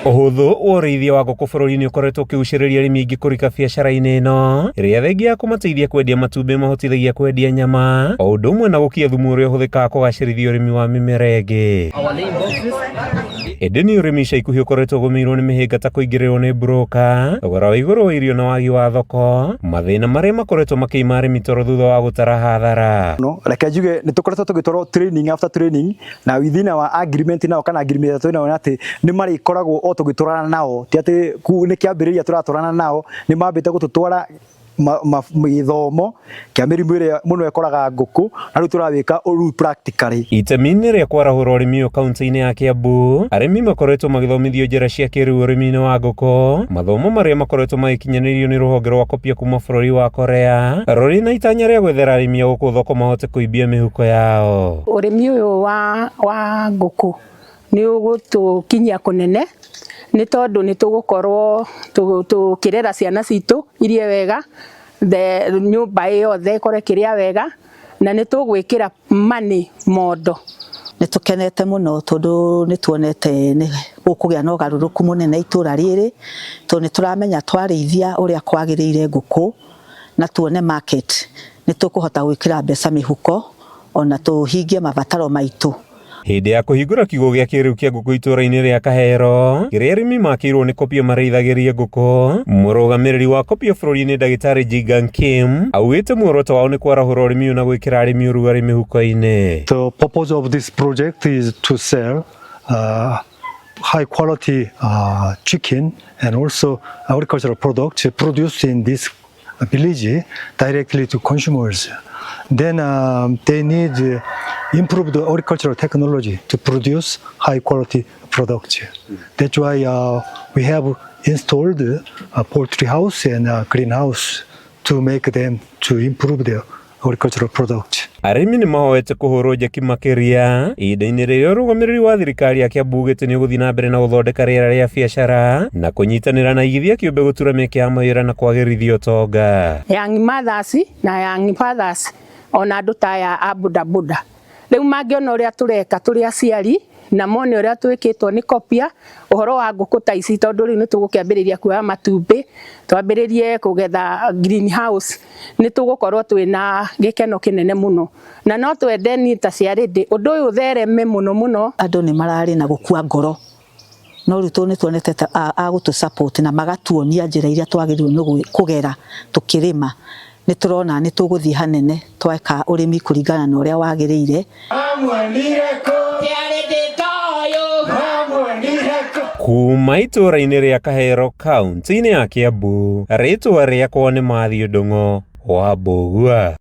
Ũhũthũ wa ũrĩithia wa ngũkũ bũrũri-inĩ ũkoretwo ũkĩgucĩrĩria arĩmi aingĩ kũrika biacara-inĩ ĩno, ĩrĩa thengia ya kũmateithia kwendia matumbĩ ĩmahotithagia kwendia nyama, o ũndũ ũmwe na gũkia thumu ũrĩa ũhũthĩkaga kũgacĩrithia ũrĩmi wa mĩmera ĩngĩ. Ĩndĩ nĩ ũrĩmi ica ikuhĩ ũkoretwo ũgũmĩirwo nĩ mĩhĩnga ta kũingĩrĩrwo nĩ broka, thogora wa igũrũ wa irio na wagi wa thoko, mathĩna marĩa makoretwo makĩima arĩmi toro thutha wa gũtara hathara. No, reke njuge nĩ tũkoretwo tũgĩtwarwo training after training na within our agreement nao kana agreement twĩ nao nĩ atĩ nĩ marĩkoragwo o tũgĩtwarana nao ti atĩ nĩ kĩambĩrĩria tũratwarana nao nĩ mambĩte gũtũtwara gĩthomo kĩa mĩrimũ ĩrĩa mũno ĩkoraga ngũkũ na rĩu tũrawĩka rĩu practically. Itemi-inĩ rĩa kwarahũra ũrĩmi ũyũ kauntĩ-inĩ ya Kiambu, arĩmi makoretwo magĩthomithio njĩra cia kĩrĩu ũrĩmi-inĩ wa ngũkũ, mathomo marĩa makoretwo magĩkinyanĩrio nĩ rũhonge rwa Kopia kuma bũrũri wa Korea, rũrĩ na itanya rĩa gwethera arĩmi a gũkũ thoko mahote kũimbia mĩhuko yao. Ũrĩmi ũyũ wa, wa ngũkũ nĩ ũgũtũkinyia kũnene nĩ tondũ nĩ tũgũkorwo tũkĩrera ciana citũ irie wega, nyũmba yothe ĩkorwo ĩkĩrĩa wega na nĩ tũgwĩkĩra money mondo. Nĩ tũkenete mũno tondũ nĩ tuonete nĩ gũkũgĩa na ũgarũrũku mũnene itũra rĩrĩ, tondũ nĩ tũramenya twarĩithia ũrĩa kwagĩrĩire ngũkũ na tuone market nĩ tũkũhota gwĩkĩra mbeca mĩhuko ona tũhingie mabataro maitũ. Hĩndĩ ya kũhingũra kiugũ gĩa kĩrĩu kĩa ngũkũ itũũra-inĩ rĩa Kahero, kĩrĩa arĩmi makĩirwo nĩ Kopio marĩithagĩrie ngũkũ, mũrũgamĩrĩri wa Kopio bũrũri-inĩ ndagĩtarĩ Jigang Kim augĩte muoroto wao nĩ kwarahũra ũrĩmi ũyũ na gwĩkĩra arĩmi ũrugarĩ mĩhuko-inĩ. The purpose of this project is to sell high quality chicken and also agricultural products produced in this village directly to consumers. Then they need improved agricultural technology to produce high quality products. That's why we have installed a poultry house and a greenhouse to make them to improve their agricultural products. Arĩmi nĩ mahoete kũhũrwo njeki makĩria ihinda-inĩ rĩrĩa ũrũgamĩrĩri wa thirikari ya Kiambu ugĩte nĩ ũgũthiĩ na mbere na gũthondeka rĩera rĩa biacara na kũnyitanĩra na igithia kĩũmbe gũtura mĩeke ya mawĩra na kwagĩrithia ũtonga. Young mothers na young fathers ona andũ ta aya a bodaboda rĩu mangĩona ũrĩa tũreka tũrĩ aciari na mone ũrĩa twĩkĩtwo nĩ Kopia ũhoro wa ngũkũ ta ici tondũ rĩu nĩ tũgũkĩambĩrĩria kuoya matumbĩ twambĩrĩrie kũgetha greenhouse nĩ tũgũkorwo twĩna gĩkeno kĩnene mũno na no twende ni ta ciarĩndĩ ũndũ ũyũ ũthereme mũno mũno. Andũ nĩ mararĩ na gũkua ngoro no rĩu tondũ nĩ tuonete a gũtũ support na magatuonia njĩra iria twagĩrĩirwo nĩ kũgera tũkĩrĩma nĩ tũrona nĩ tũgũthiĩ hanene tweka ũrĩmi kũringana na ũrĩa wagĩrĩire. Kuma itũũra-inĩ rĩa Kahero kaunti-inĩ ya Kiambu, rĩtwa rĩakwa nĩ Matthew Ndung'u wa Mbũgua.